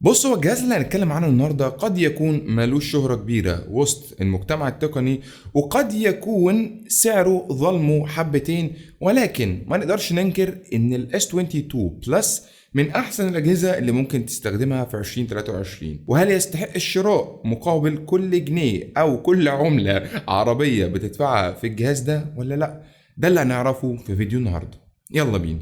بص، هو الجهاز اللي هنتكلم عنه النهارده قد يكون مالوش شهرة كبيرة وسط المجتمع التقني، وقد يكون سعره ظلمه حبتين، ولكن ما نقدرش ننكر ان ال S22 Plus من احسن الاجهزة اللي ممكن تستخدمها في 2023. وهل يستحق الشراء مقابل كل جنيه او كل عملة عربية بتدفعها في الجهاز ده ولا لا؟ ده اللي هنعرفه في فيديو النهارده. يلا بينا.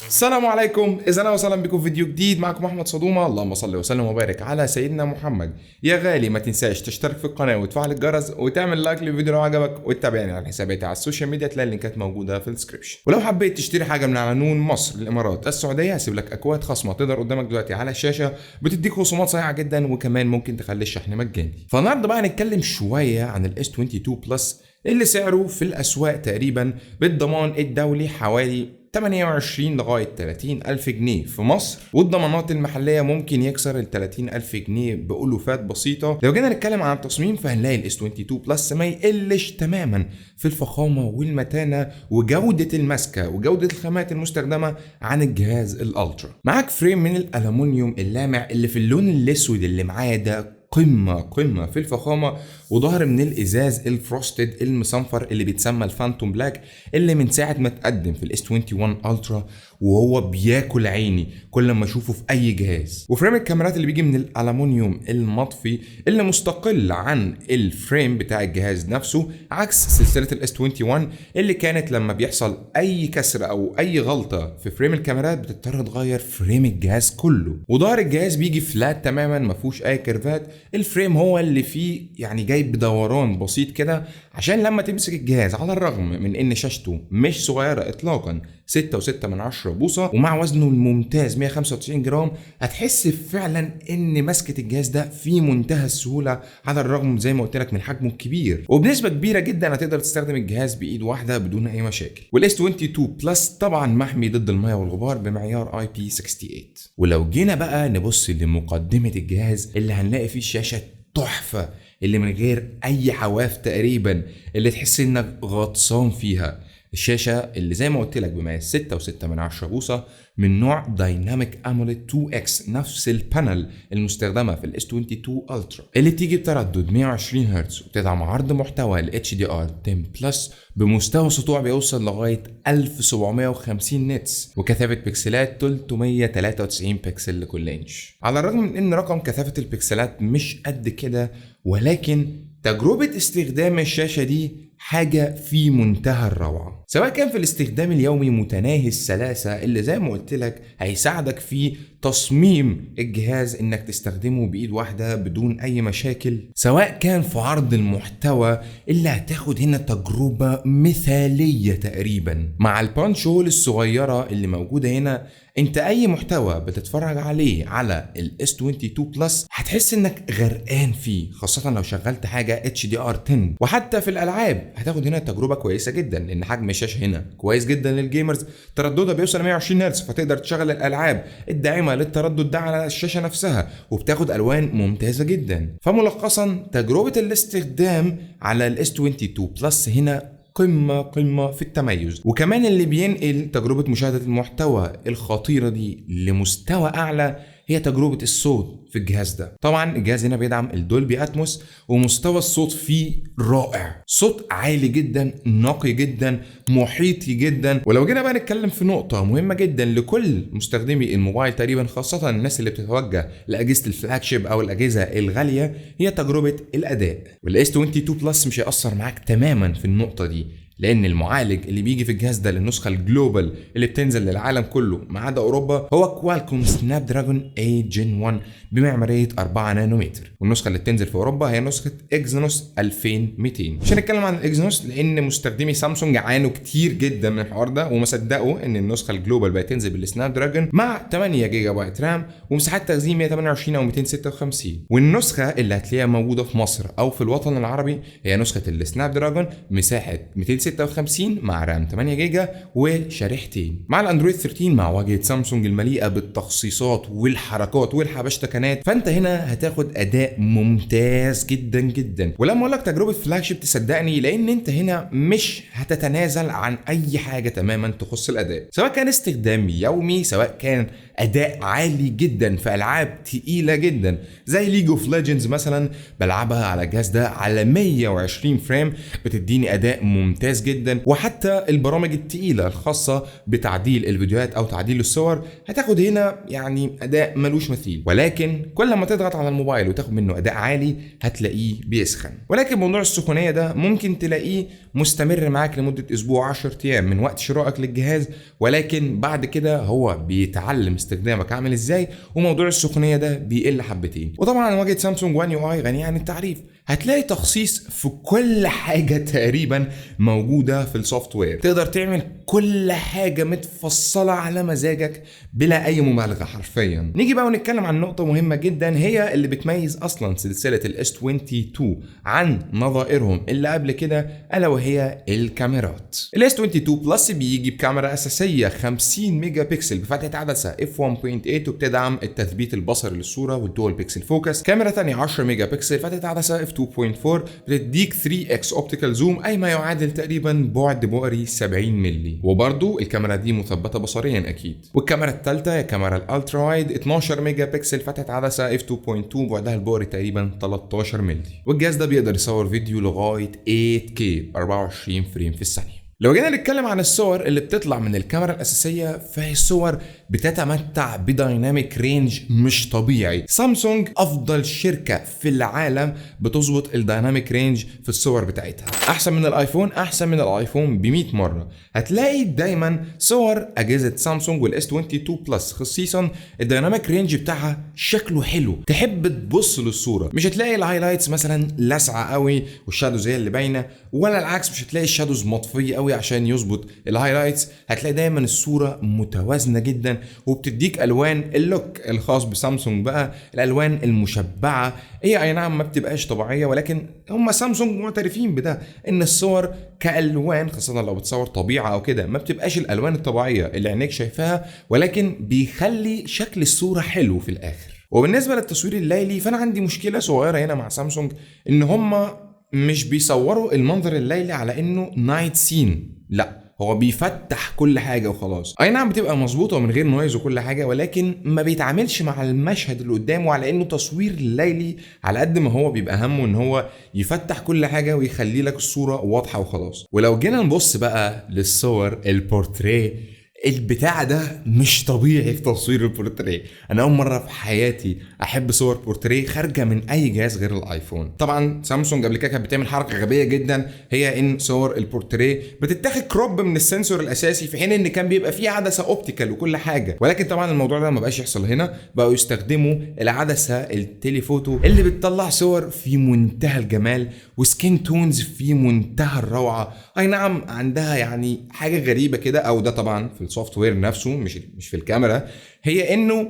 السلام عليكم، اذا اهلا وسهلا بكم في فيديو جديد. معكم احمد صدومه. اللهم صل وسلم وبارك على سيدنا محمد. يا غالي ما تنساش تشترك في القناة وتفعل الجرس وتعمل like للفيديو لو عجبك، وتتابعني على حساباتي على ال social media، تلاقي اللينكات موجودة في ال description. ولو حبيت تشتري حاجة من على نون مصر، الامارات، السعوديه، هسيب لك اكواد خصم تظهر قدامك دلوقتي على الشاشه، بتديك خصومات صحيحه جدا، وكمان ممكن تخلي الشحن مجاني. فالنهارده بقى هنتكلم شوية عن ال S22 Plus اللي سعره في الاسواق تقريبا بالضمان الدولي حوالي 28 لغاية 30 ألف جنيه في مصر، والضمانات المحلية ممكن يكسر ال 30 ألف جنيه بألوفات بسيطة. لو جينا نتكلم عن التصميم فهنلاقي ال S22 Plus ما يقلش تماما في الفخامة والمتانة وجودة المسكة وجودة الخامات المستخدمة عن الجهاز ال Ultra. معاك frame من الألمنيوم اللامع اللي في اللون الأسود اللي معاه ده، قمة قمة في الفخامة، وظهر من الإزاز ال frosted المصنفر اللي بيتسمى ال Phantom Black، اللي من ساعة ما اتقدم في ال S21 Ultra وهو بياكل عيني كل ما اشوفه في اي جهاز. و frame الكاميرات اللي بيجي من الالومنيوم المطفي اللي مستقل عن ال frame بتاع الجهاز نفسه، عكس سلسلة ال S21 اللي كانت لما بيحصل اي كسر او اي غلطه في frame الكاميرات بتضطر تغير frame الجهاز كله. وظهر الجهاز بيجي flat تماما، ما فيهوش اي كيرفات. ال frame هو اللي فيه يعني جاي بدوران بسيط كده عشان لما تمسك الجهاز، على الرغم من ان شاشته مش صغيرة اطلاقا، 6.6 بوصه، ومع وزنه الممتاز 195 جرام، هتحس فعلا ان مسكه الجهاز ده في منتهى السهوله، على الرغم زي ما قلت لك من حجمه الكبير، وبنسبة كبيرة جدا هتقدر تستخدم الجهاز بايد واحدة بدون اي مشاكل. وال S22 Plus طبعا محمي ضد المية والغبار بمعيار IP68. ولو جينا بقى نبص لمقدمه الجهاز اللي هنلاقي فيه الشاشة تحفة اللي من غير اي حواف تقريبا، اللي تحس انك غطسان فيها. الشاشة اللي زي ما قلت لك بمقاس 6.6 بوصة من نوع Dynamic AMOLED 2X، نفس ال panel المستخدمة في ال S22 Ultra، اللي بتيجي بتردد 120 هرتز وبتدعم عرض محتوى ال HDR 10 Plus بمستوى سطوع بيوصل لغاية 1750 nits وكثافة بكسلات 393 بكسل لكل انش. على الرغم من ان رقم كثافة البكسلات مش قد كده، ولكن تجربة استخدام الشاشة دي حاجة في منتهى الروعة، سواء كان في الاستخدام اليومي متناهي السلاسة اللي زي ما قلت لك هيساعدك في تصميم الجهاز انك تستخدمه بايد واحدة بدون اي مشاكل، سواء كان في عرض المحتوى اللي هتاخد هنا تجربة مثالية تقريبا مع ال punch hole الصغيرة اللي موجودة هنا. انت اي محتوى بتتفرج عليه على ال S22 Plus هتحس انك غرقان فيه، خاصة لو شغلت حاجة HDR 10. وحتى في الالعاب هتاخد هنا تجربة كويسة جدا، لان حجم الشاشة هنا كويس جدا لل gamers، ترددها بيوصل 120 هرتز، فتقدر تشغل الالعاب الداعمة للتردد ده على الشاشة نفسها، وبتاخد الوان ممتازة جدا. فملخصا تجربة الاستخدام على ال S22 Plus هنا قمة قمة في التميز. وكمان اللي بينقل تجربة مشاهدة المحتوى الخطيرة دي لمستوى أعلى هي تجربة الصوت في الجهاز ده. طبعا الجهاز هنا بيدعم ال Dolby Atmos، ومستوى الصوت فيه رائع، صوت عالي جدا، نقي جدا، محيطي جدا. ولو جينا بقى نتكلم في نقطة مهمة جدا لكل مستخدمي الموبايل تقريبا، خاصة الناس اللي بتتوجه لأجهزة ال flagship أو الأجهزة الغالية، هي تجربة الأداء. وال S22 Plus مش هيأثر معاك تماما في النقطة دي، لان المعالج اللي بيجي في الجهاز ده للنسخه ال global اللي بتنزل للعالم كله ما عدا اوروبا هو Qualcomm Snapdragon 8 Gen 1 بمعماريه 4 نانومتر، والنسخة اللي بتنزل في اوروبا هي نسخه Exynos 2200. مش هنتكلم عن ال Exynos لان مستخدمي سامسونج عانوا كتير جدا من الحوار ده، وما صدقوا ان النسخة ال global بقت تنزل بال Snapdragon مع 8 جيجا بايت RAM ومساحات تخزين 128 او 256. والنسخة اللي هتلاقيها موجودة في مصر او في الوطن العربي هي نسخه ال Snapdragon مساحة 256 256 مع RAM 8 جيجا وشريحتين. مع الاندرويد 13 مع واجهه سامسونج المليئة بالتخصيصات والحركات والحبشتكنات، فانت هنا هتاخد اداء ممتاز جدا جدا. ولما اقول لك تجربه flagship تصدقني، لان انت هنا مش هتتنازل عن اي حاجة تماما تخص الاداء، سواء كان استخدام يومي، سواء كان اداء عالي جدا في العاب تقيلة جدا زي League of Legends مثلا، بلعبها على الجهاز ده على 120 frame، بتديني اداء ممتاز جدا. وحتى البرامج التقيله الخاصة بتعديل الفيديوهات او تعديل الصور هتاخد هنا يعني اداء ملوش مثيل. ولكن كل ما تضغط على الموبايل وتاخد منه اداء عالي هتلاقيه بيسخن. ولكن موضوع السخونيه ده ممكن تلاقيه مستمر معاك لمدة اسبوع 10 ايام من وقت شرائك للجهاز، ولكن بعد كده هو بيتعلم استخدامك عامل ازاي، وموضوع السخونيه ده بيقل حبتين. وطبعا واجهه سامسونج One UI غنية عن التعريف، هتلاقي تخصيص في كل حاجة تقريبا موجودة في ال software، تقدر تعمل كل حاجة متفصلة على مزاجك بلا اي مبالغه حرفيا. نيجي بقى ونتكلم عن نقطة مهمة جدا هي اللي بتميز اصلا سلسلة ال S 22 عن نظائرهم اللي قبل كده، الا وهي الكاميرات. ال S 22 Plus بيجي بكاميرا اساسية 50 ميجا بكسل بفتحه عدسة f 1.8 وبتدعم التثبيت البصري للصورة وال dual pixel focus. كاميرا ثانية 10 ميجا بكسل فتحه عدسة f 2.4 بتديك 3 x optical zoom، اي ما يعادل تقريبا بعد بؤري 70 مللي، وبرده الكاميرا دي مثبتة بصريا اكيد. والكاميرا الثالثة هي كاميرا ال ultra wide 12 ميجا بكسل فتحه عدسة f 2.2 بعدها البؤري تقريبا 13 مللي. والجهاز ده بيقدر يصور فيديو لغاية 8K 24 frame في الثانية. لو جينا نتكلم عن الصور اللي بتطلع من الكاميرا الأساسية، فهي الصور بتتمتع ب dynamic range مش طبيعي. سامسونج أفضل شركة في العالم بتظبط ال dynamic range في الصور بتاعتها، أحسن من الآيفون، أحسن من الآيفون ب 100 مرة. هتلاقي دايما صور أجهزة سامسونج وال S 22 Plus خصيصا ال dynamic range بتاعها شكله حلو، تحب تبص للصورة، مش هتلاقي ال highlights مثلا لاسعة قوي وال shadows هي اللي باينة، ولا العكس مش هتلاقي ال shadows مطفية قوي عشان يظبط ال highlights. هتلاقي دايما الصورة متوازنة جدا وبتديك الوان ال look الخاص بسامسونج بقى، الالوان المشبعة، هي اي نعم ما بتبقاش طبيعية، ولكن هم سامسونج معترفين بده ان الصور كالوان خاصة لو بتصور طبيعة او كده ما بتبقاش الالوان الطبيعية اللي عينيك شايفاها، ولكن بيخلي شكل الصورة حلو في الاخر. وبالنسبة للتصوير الليلي فانا عندي مشكلة صغيرة هنا مع سامسونج، ان هم مش بيصوروا المنظر الليلي على انه night scene، لا هو بيفتح كل حاجة وخلاص. اي نعم بتبقى مظبوطة ومن غير noise وكل حاجة، ولكن ما بيتعاملش مع المشهد اللي قدامه على انه تصوير ليلي، على قد ما هو بيبقى همه ان هو يفتح كل حاجة ويخلي لك الصورة واضحة وخلاص. ولو جينا نبص بقى للصور البورتريه، البتاع ده مش طبيعي في تصوير البورتريه. انا اول مرة في حياتي احب صور بورتريه خارجه من اي جهاز غير الايفون. طبعا سامسونج قبل كده كانت بتعمل حركة غبية جدا، هي ان صور البورتريه بتتاخد crop من ال sensor الاساسي، في حين ان كان بيبقى فيه عدسة optical وكل حاجة، ولكن طبعا الموضوع ده ما بقاش يحصل هنا، بقوا يستخدموا العدسة ال telephoto اللي بتطلع صور في منتهى الجمال و skin tones في منتهى الروعة. اي نعم عندها يعني حاجة غريبة كده، او ده طبعا في ال software نفسه مش في الكاميرا، هي انه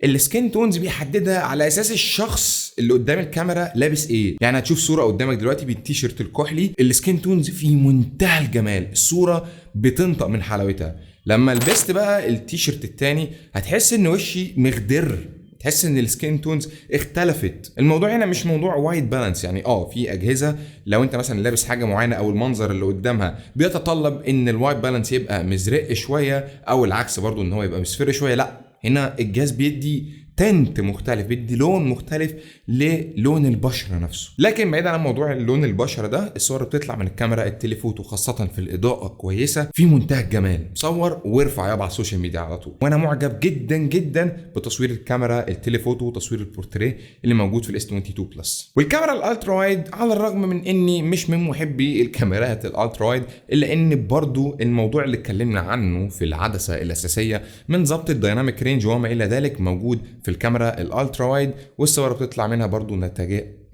ال skin tones بيحددها على اساس الشخص اللي قدام الكاميرا لابس ايه. يعني هتشوف صوره قدامك دلوقتي بالتيشيرت الكحلي، ال skin tones في منتهى الجمال، الصورة بتنطق من حلاوتها. لما لبست بقى التيشيرت التاني هتحس ان وشي مخضر، تحس ان ال skin tones اختلفت. الموضوع هنا مش موضوع white balance، يعني في اجهزة لو انت مثلا لابس حاجة معينة او المنظر اللي قدامها بيتطلب ان ال white balance يبقى مزرق شوية، او العكس برضو ان هو يبقى مصفر شوية، لا هنا الجهاز بيدي tint مختلف، بيدي لون مختلف للون البشرة نفسه. لكن بعيدا عن موضوع اللون البشرة ده، الصور بتطلع من الكاميرا ال telephoto خاصة في الاضاءة كويسة في منتهى الجمال. صور وارفع يابا على ال social media على طول. وانا معجب جدا جدا بتصوير الكاميرا ال telephoto وتصوير البورتريه اللي موجود في ال S 22 Plus. والكاميرا ال ultra wide، على الرغم من اني مش من محبي الكاميرات ال ultra wide، الا ان برضو الموضوع اللي اتكلمنا عنه في العدسة الاساسية من ضبط ال dynamic range وما الى ذلك موجود في الكاميرا ال ultra wide، والصور بتطلع منها برضو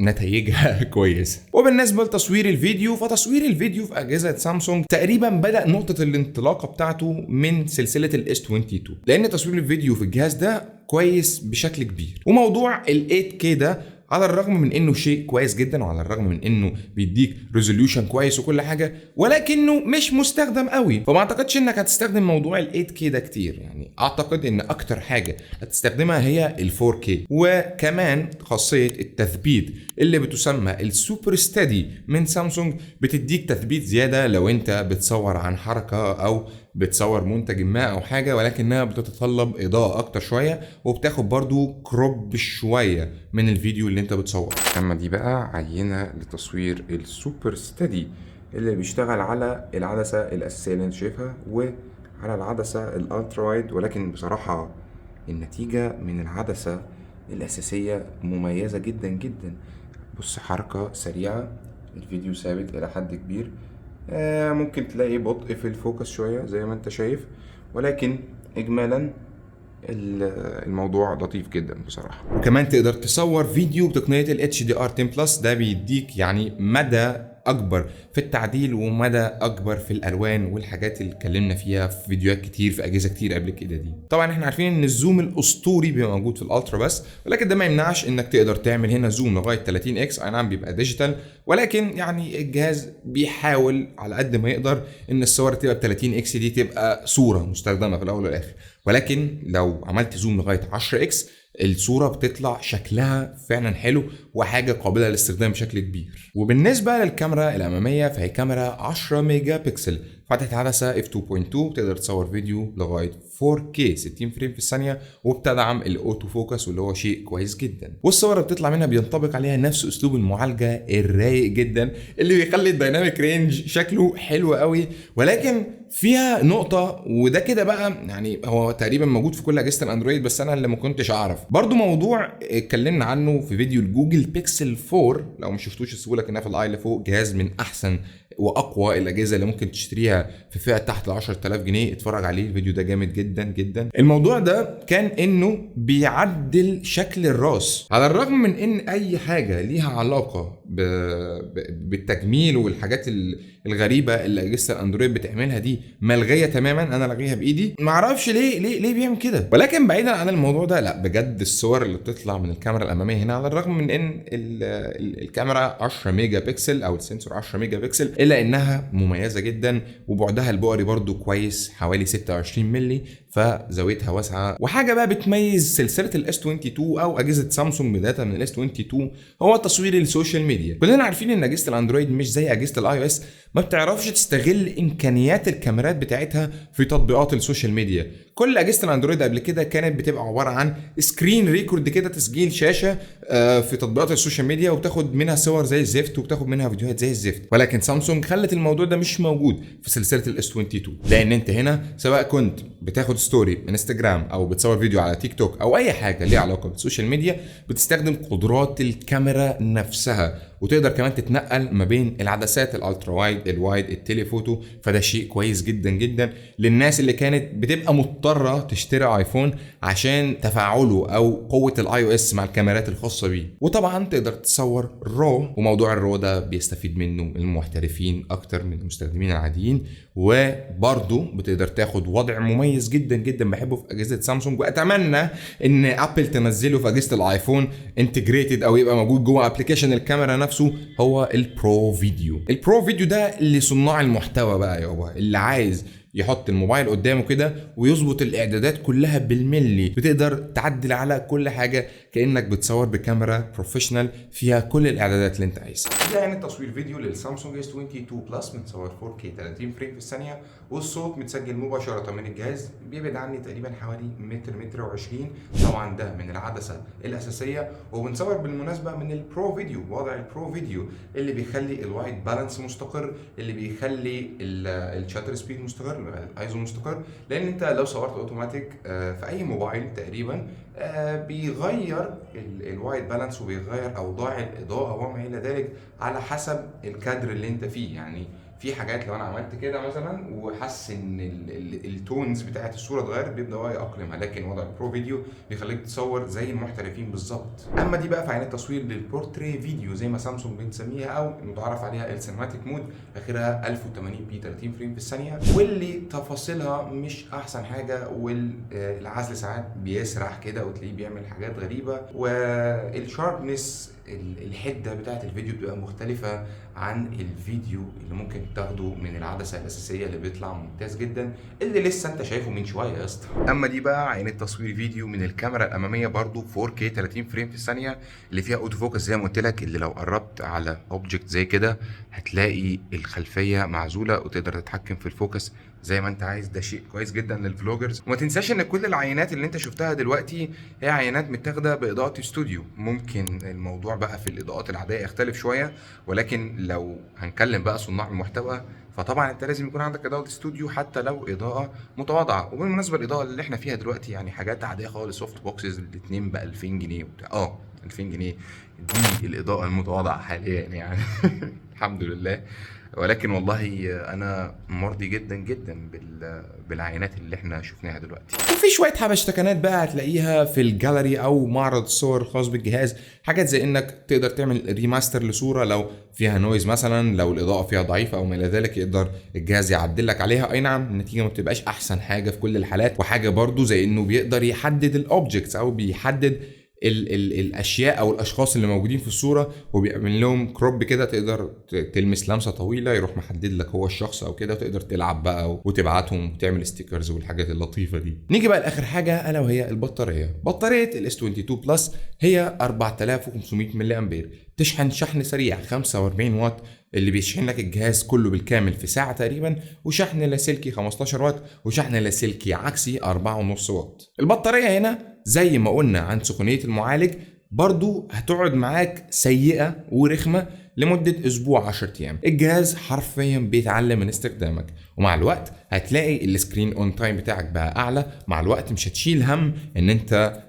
نتائجها كويسة. وبالنسبة لتصوير الفيديو، فتصوير الفيديو في اجهزة سامسونج تقريبا بدا نقطة الانطلاقة بتاعته من سلسلة ال S 22، لان تصوير الفيديو في الجهاز ده كويس بشكل كبير. وموضوع ال 8K ده على الرغم من انه شيء كويس جدا، وعلى الرغم من انه بيديك resolution كويس وكل حاجه، ولكنه مش مستخدم قوي. فما اعتقدش انك هتستخدم موضوع ال 8K ده كتير. يعني اعتقد ان اكتر حاجة هتستخدمها هي ال 4K. وكمان خاصية التثبيت اللي بتسمى ال super steady من سامسونج بتديك تثبيت زيادة لو انت بتصور عن حركة او بتصور منتج ما او حاجه، ولكنها بتتطلب اضاءه اكتر شوية، وبتاخد برضو crop شوية من الفيديو اللي انت بتصوره. اما دي بقى عينه لتصوير ال super steady اللي بيشتغل على العدسة الاساسية اللي انت شايفها وعلى العدسة ال ultra wide، ولكن بصراحة النتيجة من العدسة الاساسية مميزة جدا جدا. بص، حركة سريعه، الفيديو ثابت الى حد كبير، ممكن تلاقي بطء في ال focus شوية زي ما انت شايف، ولكن اجمالا الموضوع لطيف جدا بصراحة. وكمان تقدر تصور فيديو بتقنية ال HDR 10 plus، ده بيديك يعني مدى اكبر في التعديل ومدى اكبر في الالوان والحاجات اللي اتكلمنا فيها في فيديوهات كتير في اجهزة كتير قبل كده دي. طبعا احنا عارفين ان ال zoom الاسطوري بيبقى موجود في ال ultra بس، ولكن ده ما يمنعش انك تقدر تعمل هنا zoom لغاية 30 x. اي نعم بيبقى digital، ولكن يعني الجهاز بيحاول على قد ما يقدر ان الصور تبقى ب 30 x دي تبقى صوره مستخدمة في الاول والاخر. ولكن لو عملت zoom لغاية 10 x الصورة بتطلع شكلها فعلا حلو وحاجه قابله للاستخدام بشكل كبير. وبالنسبة للكاميرا الامامية فهي كاميرا 10 ميجا بكسل، فتحة عدسة f2.2، بتقدر تصور فيديو لغاية 4K 60 frame في الثانية، وبتدعم ال auto focus واللي هو شيء كويس جدا. والصور اللي بتطلع منها بينطبق عليها نفس اسلوب المعالجة الرايق جدا اللي بيخلي ال dynamic range شكله حلو قوي. ولكن فيها نقطة، وده كده بقى يعني هو تقريبا موجود في كل اجهزة الاندرويد بس انا اللي ما كنتش اعرف. برضو موضوع اتكلمنا عنه في فيديو الجوجل بيكسل 4، لو ما شفتوش هسيبهولك هنا في ال i اللي فوق، جهاز من احسن واقوى الاجهزة اللي ممكن تشتريها في فئة تحت ال 10000 جنيه، اتفرج عليه الفيديو ده جامد جدا جدا. الموضوع ده كان انه بيعدل شكل الراس، على الرغم من ان اي حاجة ليها علاقة بالتجميل والحاجات الغريبة اللي اجهزة الاندرويد بتعملها دي ملغيه تماما، انا لغيها بايدي، ما اعرفش ليه ليه ليه بيعمل كده. ولكن بعيدا عن الموضوع ده، لا بجد الصور اللي بتطلع من الكاميرا الامامية هنا، على الرغم من ان الكاميرا 10 ميجا بكسل او ال sensor 10 ميجا بكسل، الا انها مميزة جدا، وبعدها البؤري برضو كويس حوالي 26 ملي، فزاويتها واسعة. وحاجه بقى بتميز سلسلة ال S 22 او اجهزة سامسونج بداية من ال S 22 هو تصوير ال social media. كلنا عارفين ان اجهزة الاندرويد مش زي اجهزة ال iOS، ما بتعرفش تستغل امكانيات الكاميرات بتاعتها في تطبيقات ال social media. كل اجهزة الاندرويد قبل كده كانت بتبقى عبارة عن screen record كده، تسجيل شاشة في تطبيقات ال social media، وبتاخد منها صور زي الزفت وبتاخد منها فيديوهات زي الزفت. ولكن سامسونج خلت الموضوع ده مش موجود في سلسلة ال S 22، لان انت هنا سواء كنت بتاخد story انستجرام او بتصور فيديو على تيك توك او اي حاجة ليها علاقة بال social media، بتستخدم قدرات الكاميرا نفسها، وتقدر كمان تتنقل ما بين العدسات ال ultra wide، ال wide، ال telephoto. فده شيء كويس جدا جدا للناس اللي كانت بتبقى مضطرة تشتري ايفون عشان تفاعله او قوة ال iOS مع الكاميرات الخاصة بيه. وطبعا تقدر تصور raw، وموضوع ال raw ده بيستفيد منه المحترفين اكتر من المستخدمين العاديين. وبرضه بتقدر تاخد وضع مميز جدا جدا بحبه في اجهزة سامسونج، واتمنى ان ابل تنزله في اجهزة الايفون integrated او يبقى موجود جوه application الكاميرا نفسه، هو ال pro video. ال pro video ده لصناع المحتوى بقى يابا، اللي عايز يحط الموبايل قدامه كده ويظبط الاعدادات كلها بالملي، بتقدر تعدل على كل حاجة كانك بتصور بكاميرا professional فيها كل الاعدادات اللي انت عايزها. ده يعني تصوير فيديو للسامسونج S 22 Plus، متصور 4K 30 frame في الثانيه، والصوت متسجل مباشرة من الجهاز، بيبعد عني تقريبا حوالي متر، متر و20، طبعا ده من العدسة الاساسيه. وبنصور بالمناسبة من ال pro video، وضع ال pro video اللي بيخلي ال white balance مستقر، اللي بيخلي ال shutter speed مستقر، الايزو مستقر، لان انت لو صورت اوتوماتيك في اي موبايل تقريبا بيغير ال white balance وبيغير اوضاع الاضاءة وما الى ذلك على حسب الكادر اللي انت فيه. يعني في حاجات لو انا عملت كده مثلا وحس ان ال tones بتاعت الصورة اتغيرت بيبدا هو يأقلمها، لكن وضع ال pro video بيخليك تصور زي المحترفين بالظبط. اما دي بقى في عينة تصوير لل portrait video زي ما سامسونج بنسميها او المتعارف عليها ال cinematic mode، اخرها 1080 p 30 frame في الثانية، واللي تفاصيلها مش احسن حاجة، والعزل ساعات بيسرح كده وتلاقيه بيعمل حاجات غريبة، وال sharpness الحدة بتاعه الفيديو بتبقى مختلفة عن الفيديو اللي ممكن تاخده من العدسة الاساسية اللي بيطلع ممتاز جدا، اللي لسه انت شايفه من شوية يا اسطى. اما دي بقى عينة تصوير فيديو من الكاميرا الامامية برضو 4K 30 frame في الثانية، اللي فيها auto focus زي ما قلت لك، اللي لو قربت على object زي كده هتلاقي الخلفية معزولة وتقدر تتحكم في ال focus زي ما انت عايز. ده شيء كويس جدا لل vloggers. وما تنساش ان كل العينات اللي انت شفتها دلوقتي هي عينات متاخده باضاءه استوديو. ممكن الموضوع بقى في الاضاءات العادية يختلف شويه، ولكن لو هنكلم بقى صناع المحتوى فطبعا انت لازم يكون عندك اضاءه استوديو حتى لو اضاءه متواضعه. وبالمناسبة الاضاءة اللي احنا فيها دلوقتي يعني حاجات عادية خالص، soft boxes الاثنين ب 2000 جنيه وبتاع، 2000 جنيه دي الاضاءة المتواضعة حاليا يعني الحمد لله. ولكن والله انا مرضي جدا جدا بالعينات اللي احنا شفناها دلوقتي. وفي شوية حبشتكنات بقى هتلاقيها في الجاليري او معرض الصور الخاص بالجهاز، حاجات زي انك تقدر تعمل remaster لصورة لو فيها noise مثلا، لو الاضاءة فيها ضعيفة او ما الى ذلك، يقدر الجهاز يعدل لك عليها. اي نعم النتيجة ما بتبقاش احسن حاجة في كل الحالات. وحاجه برضو زي انه بيقدر يحدد ال objects او بيحدد ال ال الاشياء او الاشخاص اللي موجودين في الصورة، وبيعمل لهم crop كده، تقدر تلمس لمسه طويلة يروح محدد لك هو الشخص او كده، وتقدر تلعب بقى وتبعتهم وتعمل stickers والحاجات اللطيفة دي. نيجي بقى لاخر حاجة الا وهي البطارية. بطارية ال S22 Plus هي 4500 ملي امبير، تشحن شحن سريع 45 واط اللي بيشحن لك الجهاز كله بالكامل في ساعة تقريبا، وشحن لاسلكي 15 واط، وشحن لاسلكي عكسي 4.5 واط. البطارية هنا زي ما قلنا عن سخونية المعالج برضو هتقعد معاك سيئة ورخمة لمدة أسبوع 10 أيام. الجهاز حرفيا بيتعلم من استخدامك، ومع الوقت هتلاقي ال screen on time بتاعك بقى أعلى. مع الوقت مش هتشيل هم إن أنت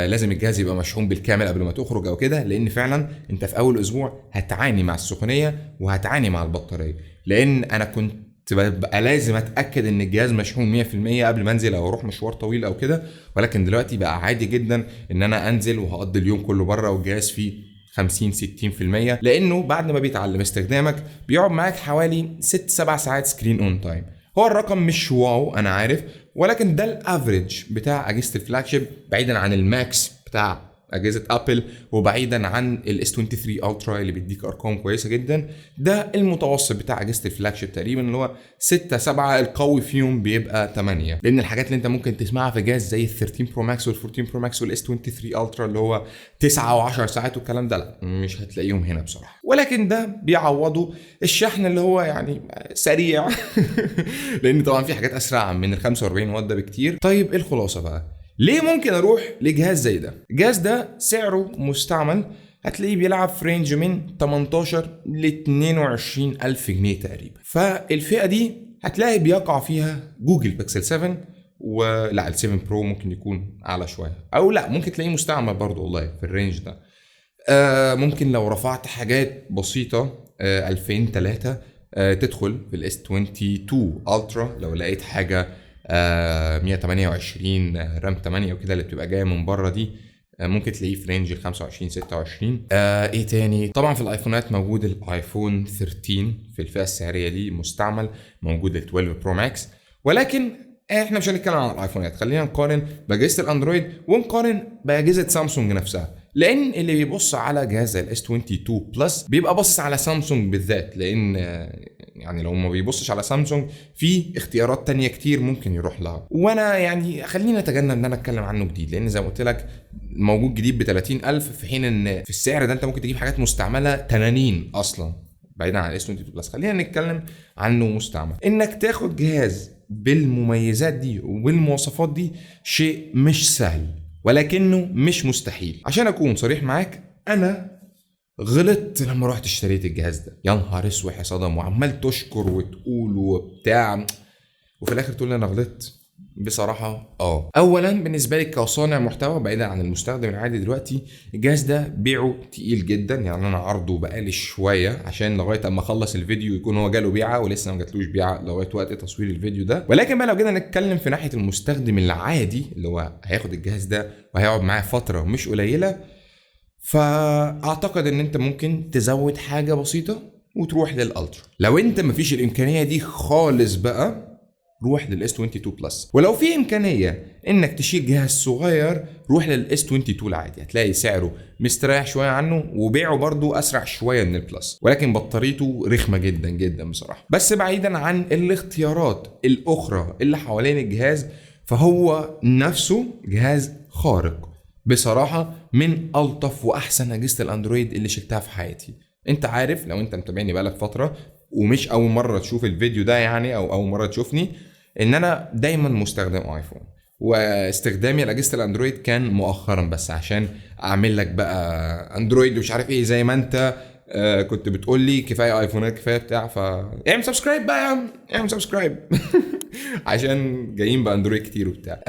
لازم الجهاز يبقى مشحون بالكامل قبل ما تخرج او كده، لان فعلا انت في اول اسبوع هتعاني مع السخونيه وهتعاني مع البطارية. لان انا كنت ببقى لازم اتاكد ان الجهاز مشحون 100% قبل ما انزل او اروح مشوار طويل او كده، ولكن دلوقتي بقى عادي جدا ان انا انزل وهقضي اليوم كله بره والجهاز فيه 50-60%، لانه بعد ما بيتعلم استخدامك بيقعد معاك حوالي 6-7 ساعات screen on time. هو الرقم مش wow انا عارف، ولكن ده ال average بتاع اجهزة ال flagship، بعيدا عن ال Max بتاع اجهزة ابل وبعيدا عن ال S23 Ultra اللي بيديك ارقام كويسة جدا. ده المتوسط بتاع اجهزة ال flagship تقريبا، اللي هو 6 7، القوي فيهم بيبقى 8. لان الحاجات اللي انت ممكن تسمعها في جهاز زي ال 13 Pro Max وال 14 Pro Max وال S23 Ultra اللي هو 9 و10 ساعات والكلام ده، لا مش هتلاقيهم هنا بصراحة. ولكن ده بيعوضه الشحن اللي هو يعني سريع لان طبعا في حاجات اسرع من ال 45 واط ده بكتير. طيب ايه الخلاصة بقى؟ ليه ممكن اروح لجهاز زي ده؟ الجهاز ده سعره مستعمل هتلاقيه بيلعب في range من 18 ل 22 الف جنيه تقريبا. فالفئه دي هتلاقي بيقع فيها جوجل بيكسل 7، ولا ال 7 Pro ممكن يكون اعلى شوية، او لا ممكن تلاقيه مستعمل برضه والله في ال range ده. ممكن لو رفعت حاجات بسيطة 2000 3 تدخل في ال S22 Ultra لو لقيت حاجة 128 RAM 8 وكده اللي بتبقى جاية من بره دي، ممكن تلاقيه في range ال 25 26. ايه تاني؟ طبعا في الايفونات موجود الايفون 13 في الفئة السعرية دي مستعمل، موجود ال 12 Pro Max، ولكن احنا مش هنتكلم عن الايفونات، خلينا نقارن باجهزه الاندرويد ونقارن باجهزه سامسونج نفسها، لان اللي بيبص على جهاز ال S22 Plus بيبقى باصص على سامسونج بالذات، لان يعني لو ما بيبصش على سامسونج في اختيارات تانية كتير ممكن يروح لها. وانا يعني خلينا نتجنب ان انا اتكلم عنه جديد، لان زي ما قلت لك موجود جديد ب 30000، في حين ان في السعر ده انت ممكن تجيب حاجات مستعملة 80 اصلا بعيدا عن ال S22 Plus. خلينا نتكلم عنه مستعمل. انك تاخد جهاز بالمميزات دي وبالمواصفات دي شيء مش سهل، ولكنه مش مستحيل. عشان اكون صريح معاك، انا غلطت لما رحت اشتريت الجهاز ده. يا نهار اسود يا صدم، وعمال تشكر وتقول وبتاع، وفي الاخر تقول لي انا غلطت. بصراحة اولا بالنسبة لي كصانع محتوى بعيدا عن المستخدم العادي دلوقتي، الجهاز ده بيعه تقيل جدا، يعني انا عرضه بقالي شوية عشان لغاية اما اخلص الفيديو يكون هو جاله بيعه، ولسه ما جاتلوش بيعه لغاية وقت تصوير الفيديو ده. ولكن بقى لو جينا نتكلم في ناحية المستخدم العادي اللي هو هياخد الجهاز ده وهيقعد معاه فترة مش قليله، فاعتقد ان انت ممكن تزود حاجة بسيطة وتروح لل Ultra. لو انت مفيش الامكانية دي خالص بقى، روح لل S 22 Plus. ولو في امكانية انك تشيل جهاز صغير روح لل S 22 العادي، هتلاقي سعره مستريح شوية عنه وبيعه برضو اسرع شوية من ال Plus، ولكن بطاريته رخمة جدا جدا بصراحة. بس بعيدا عن الاختيارات الاخرى اللي حوالين الجهاز، فهو نفسه جهاز خارق بصراحة، من الطف واحسن اجهزة الاندرويد اللي شلتها في حياتي. انت عارف لو انت متابعني بقالك فترة ومش اول مرة تشوف الفيديو ده يعني او اول مرة تشوفني، ان انا دايما مستخدم ايفون، واستخدامي لاجهزة الاندرويد كان مؤخرا بس عشان اعمل لك بقى اندرويد ومش عارف ايه، زي ما انت كنت بتقول لي كفاية ايفونات كفاية بتاع، ف اعمل subscribe بقى يا عم، اعمل subscribe عشان جايين باندرويد كتير وبتاع.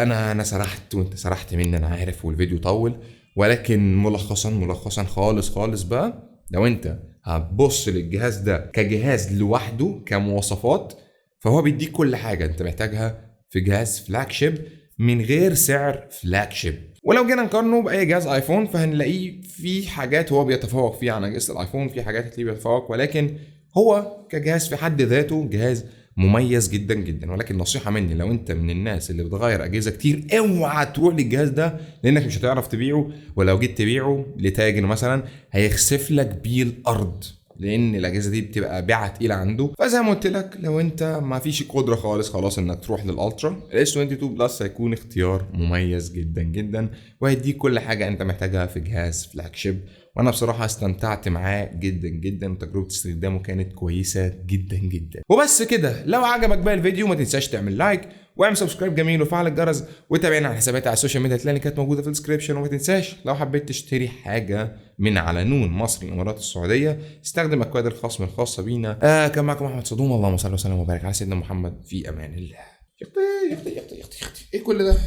انا سرحت وانت سرحت مني انا عارف، والفيديو طول، ولكن ملخصا خالص خالص بقى، لو انت هتبص للجهاز ده كجهاز لوحده كمواصفات، فهو بيديك كل حاجة انت محتاجها في جهاز flagship من غير سعر flagship. ولو جينا نقارنه باي جهاز ايفون فهنلاقيه في حاجات هو بيتفوق فيها عن اجهزة الايفون، في حاجات هتلاقيه بيتفوق، ولكن هو كجهاز في حد ذاته جهاز مميز جدا جدا. ولكن نصيحة مني، لو انت من الناس اللي بتغير اجهزة كتير اوعى تروح للجهاز ده، لانك مش هتعرف تبيعه، ولو جيت تبيعه لتاجر مثلا هيخسف لك بيه الارض، لان الاجهزة دي بتبقى بيعه تقيلة عنده. فزي ما قلت لك، لو انت ما فيش قدره خالص خلاص انك تروح لل Ultra، ال S 22 Plus هيكون اختيار مميز جدا جدا، وهيديك كل حاجة انت محتاجها في جهاز flagship. وانا بصراحة استمتعت معاه جدا جدا، وتجربه استخدامه كانت كويسة جدا جدا. وبس كده، لو عجبك بقى الفيديو ما تنساش تعمل like واعمل subscribe جميل وفعل الجرس، وتابعنا على حساباتي على ال social media، هتلاقي كانت موجودة في ال description. وما تنساش لو حبيت تشتري حاجة من على نون مصر الامارات السعودية، استخدم اكواد الخصم الخاصة بينا. كان معكم احمد صدوم، اللهم صل وسلم وبارك على سيدنا محمد، في امان الله. يا اختي يا اختي يا اختي يا اختي، ايه كل ده؟